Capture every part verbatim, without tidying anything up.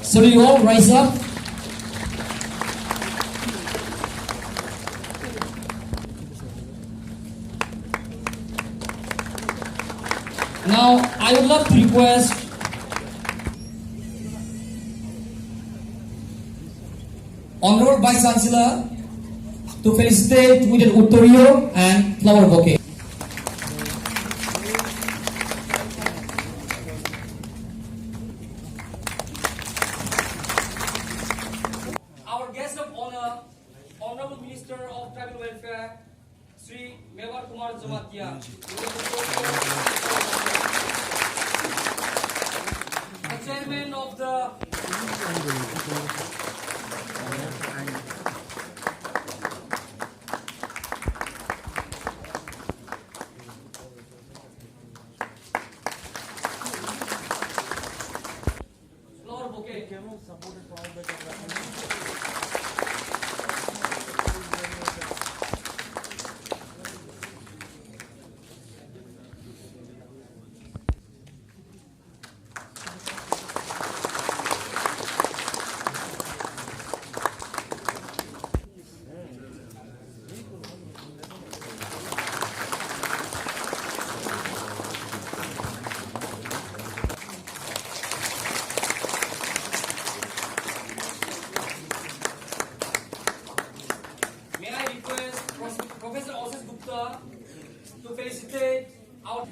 So you all rise up. Now, I would love to request Honorable Vice Chancellor to felicitate with an Uttorio and flower bouquet. Our guest of honor, Honorable Minister of Tribal Welfare, Shri Mevar Kumar Jamatia, the chairman of the flower bouquet. May I request Prof-, Professor Oshish Gupta to felicitate our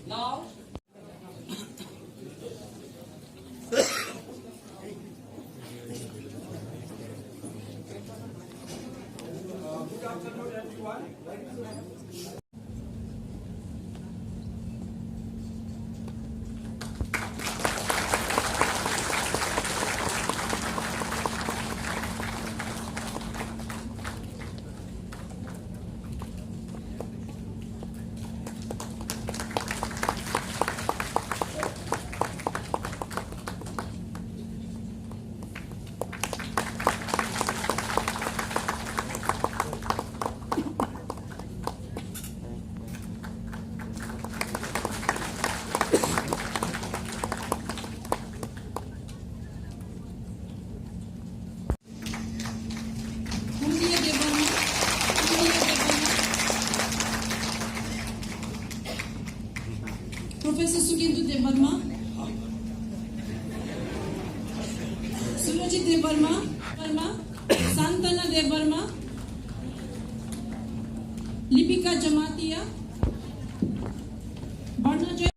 Now, Purnia Debbarma, Purnia Debbarma, Professor Sukendu Debbarma, Surajit Debbarma, Debbarma, Santana Debbarma, Lipika Jamatia, Barna Joy.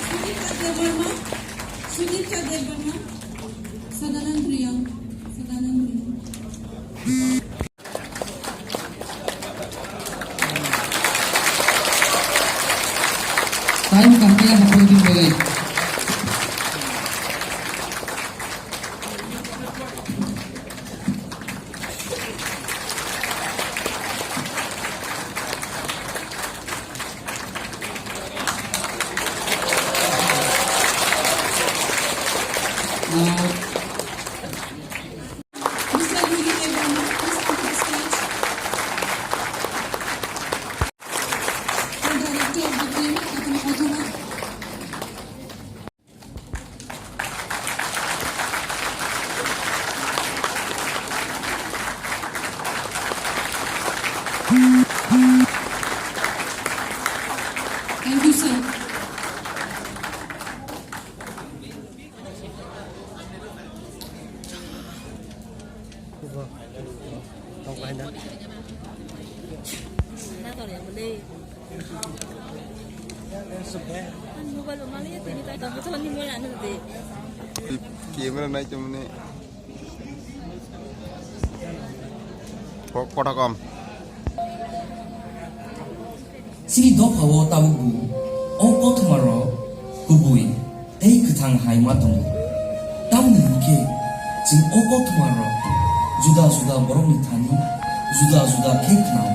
Sudipta Debbarma, Sudipta Debbarma, Sadanand Riyang, Sadanand Riyang. Time kami yang hapus di beri. Thank you, sir. Camera nai chumni. Ko-, kotokom. Chini dophao tabukbo o kothoma rok kubui tei kwthang hai ma tongo. Tamoni hwn khe chwng o kothoma rok juda juda borokni thani juda juda khe khna-o.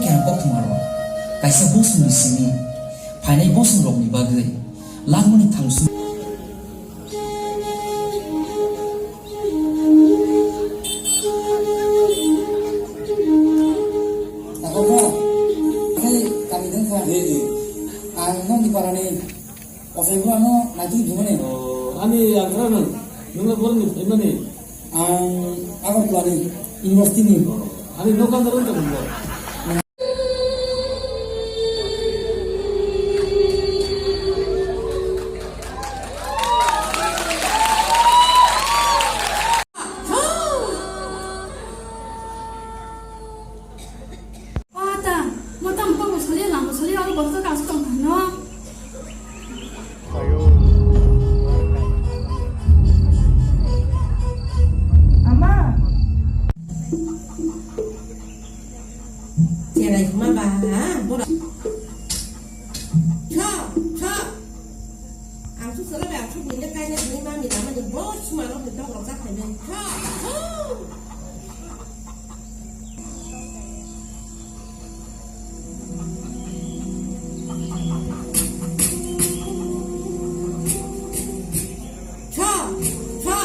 Khe ang koktwma rok kaisa bosongni simi phainai bosong rokni bagwi langmani thangsu. Takhukma, tei kami dengkha. Ang nokni parani Kochai bwrano naitugwi phimani. Oh, ani yagra nang, nungla borokni phaimani. Ang Agartala ni university ni. Oh, ani nokha nang wngkha nungbo. Pata, mo tamo tamo sori, lama sori, aro bosto kaso tong no. Ama. Cherai ma ba, ha, bora. Cho, cho. Ang su sala ba, ang su bini kaina bini mami lama ni bo suma lo ni tong rok jak phai. Cho, cho. Cho, cho.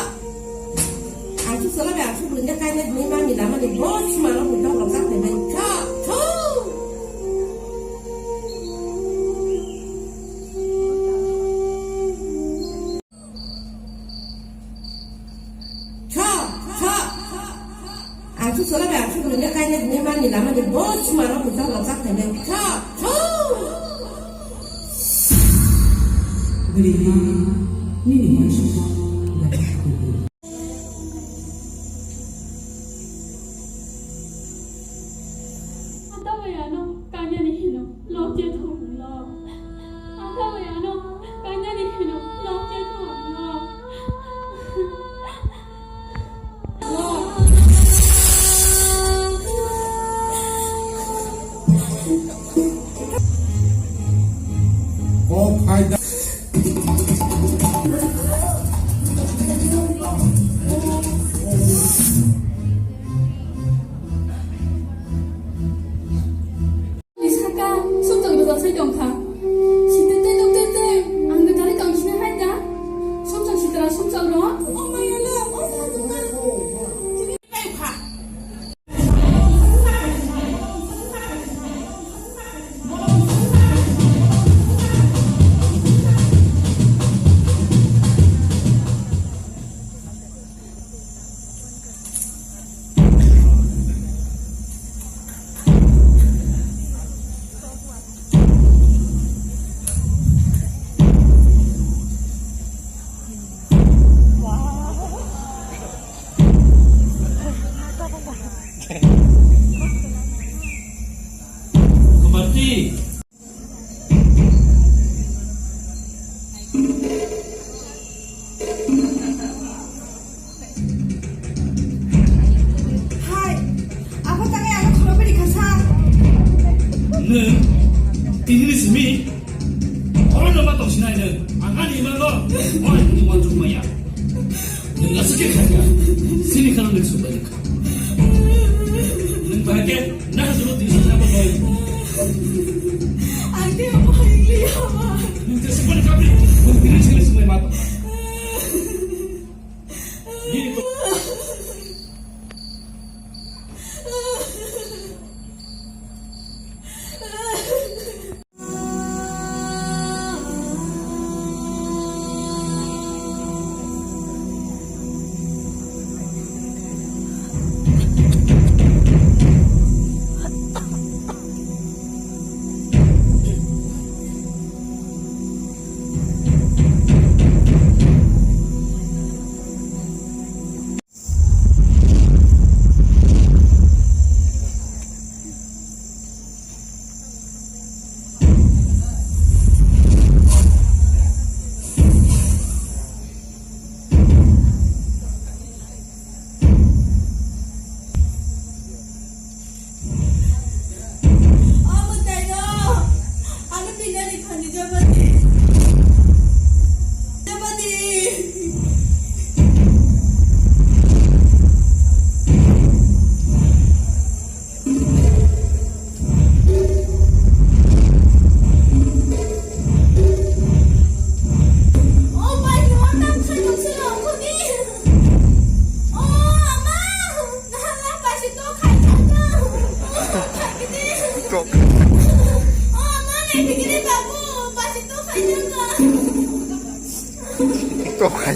Ang su sala bai, ang su bwrwini kainwi hwnwi mami lamani bo sima rok ni tong rok jak phai bai. Cho, cho. Cho, cho. Ang su sala bai, ang su bwrwini kainwi hwnwi mami lamani bo sima rok ni tong rok jak phai bai. Cho, cho. Bwrwi ma nini uansukma bai kubui. Ang tabuk ano kanya ni hino lok je thung lo. Ang tabuk ano kanya ni hino lok je thung lo. Kok hai da. Ni saka sumjang rwjak sai tong kha. Site tei tong tei tei ang ni tari tong sini hai da. Sumjang sitra sumjang ro. Kumarti. Hai, abo tangai ano khorokbari khasa. Nwng tini ni simi oro no ma tong sinai nwng. Ang ani imano oi ni uansuk maya. Nwng aswk khe khaikha. Sini khano nwng swbai kha. Nwng bahai khe nahajuro tini sini abo noi. Ang khe abo hai liya ba. Nwng je swbai kha bi. Nwng tini sini swbai ma tong. Nini to. Tokhai.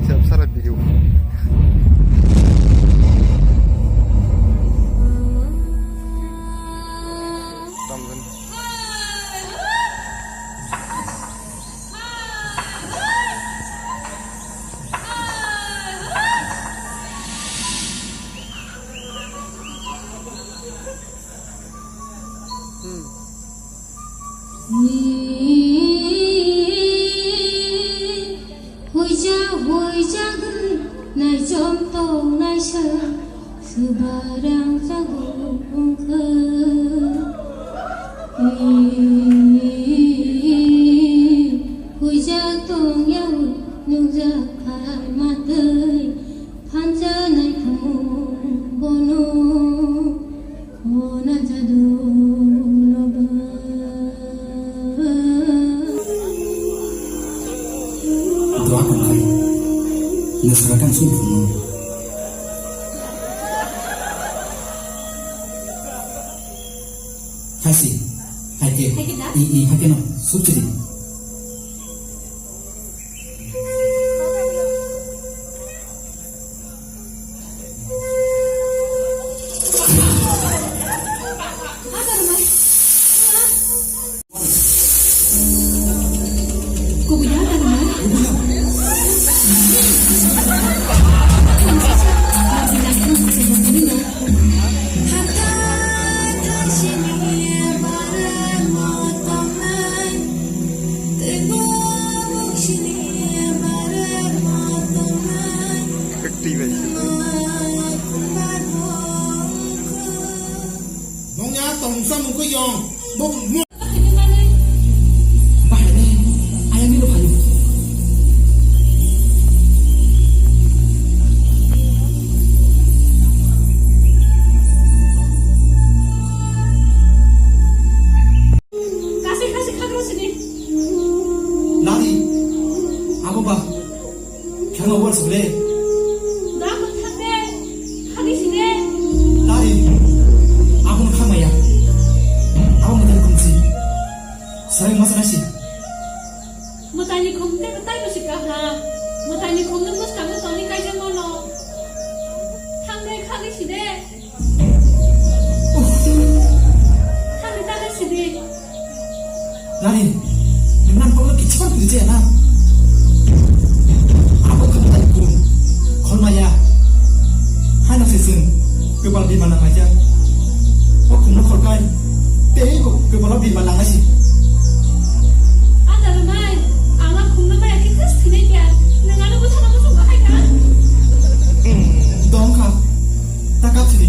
Siap salah video. Tamdan. Huijak, huijak, naichom tong naisa. Swbarang chago wngkha. Huijak tong yao nukjak kha matwi phansa naithok bono o najado loba. Doa kangkha. Nasara kang sung phungo. Haisi, haike. Haike da? I, i, haike no, sukchidi. Active. Nongya tongsa mukuyong. Bo bahai ne, ayang ni lo phai. Kasi, kasi, khakro sini. Nari, abo ba. Khama war sile. Da, thang de. Khani sini. Nari, abo no khamaya. Abo mwtai khumsi. Sarai masa nasi. Mwtaini khum te tai bwswk kaha. Mwtaini khum no bwskang no toni kaijak mano. Thang de khagwi si de. Thang de ta de si de. Nari, nang kok no kichhar puri je na. Abo khum tai khum. Khormaya. Hai no se sung. Kebal di mana maja. Kok khum no khorkai. Tei kok kebal di mana ngasi. Ada rumai, ama khumna maya khe khas thinai kya. Nang ano bwthana bwswk bahai kha. Dong kha. Ta kap sini.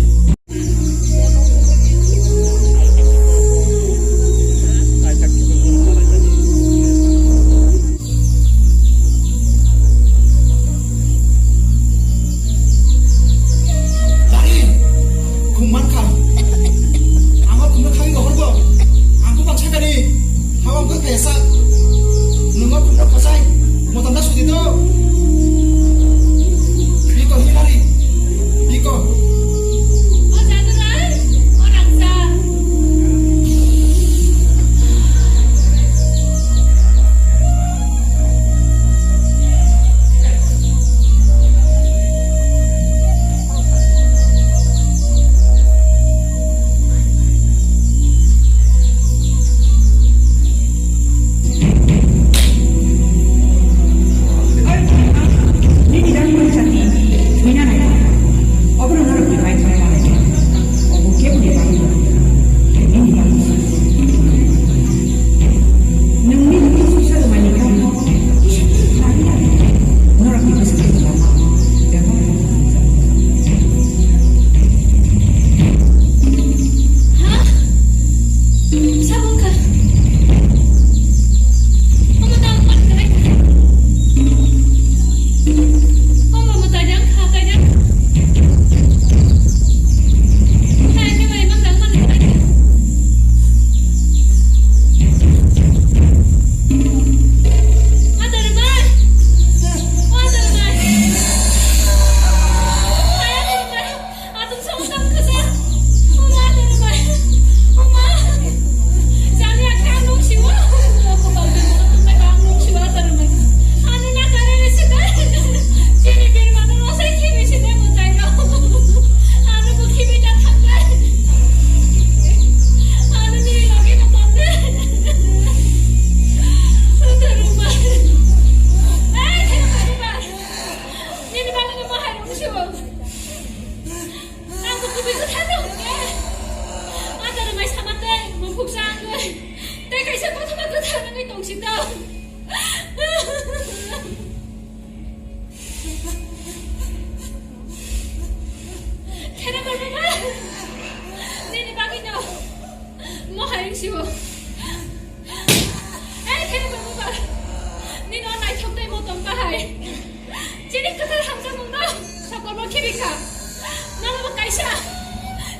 Nang bo kaisa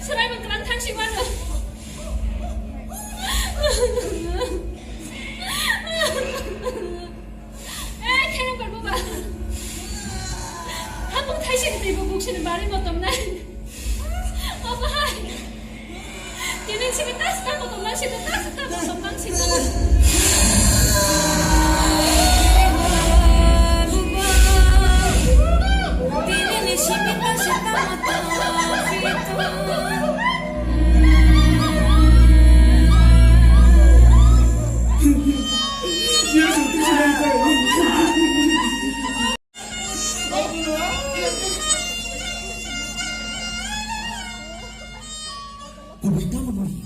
swraiman kwlang thang si mano. Eh, khairang bar baba. Hapung thaisi ni teibo buksini bari motom nai. Obo hai. Tini simi tas ta motom nang si tas ta motom nang si. Kubui tamo nui.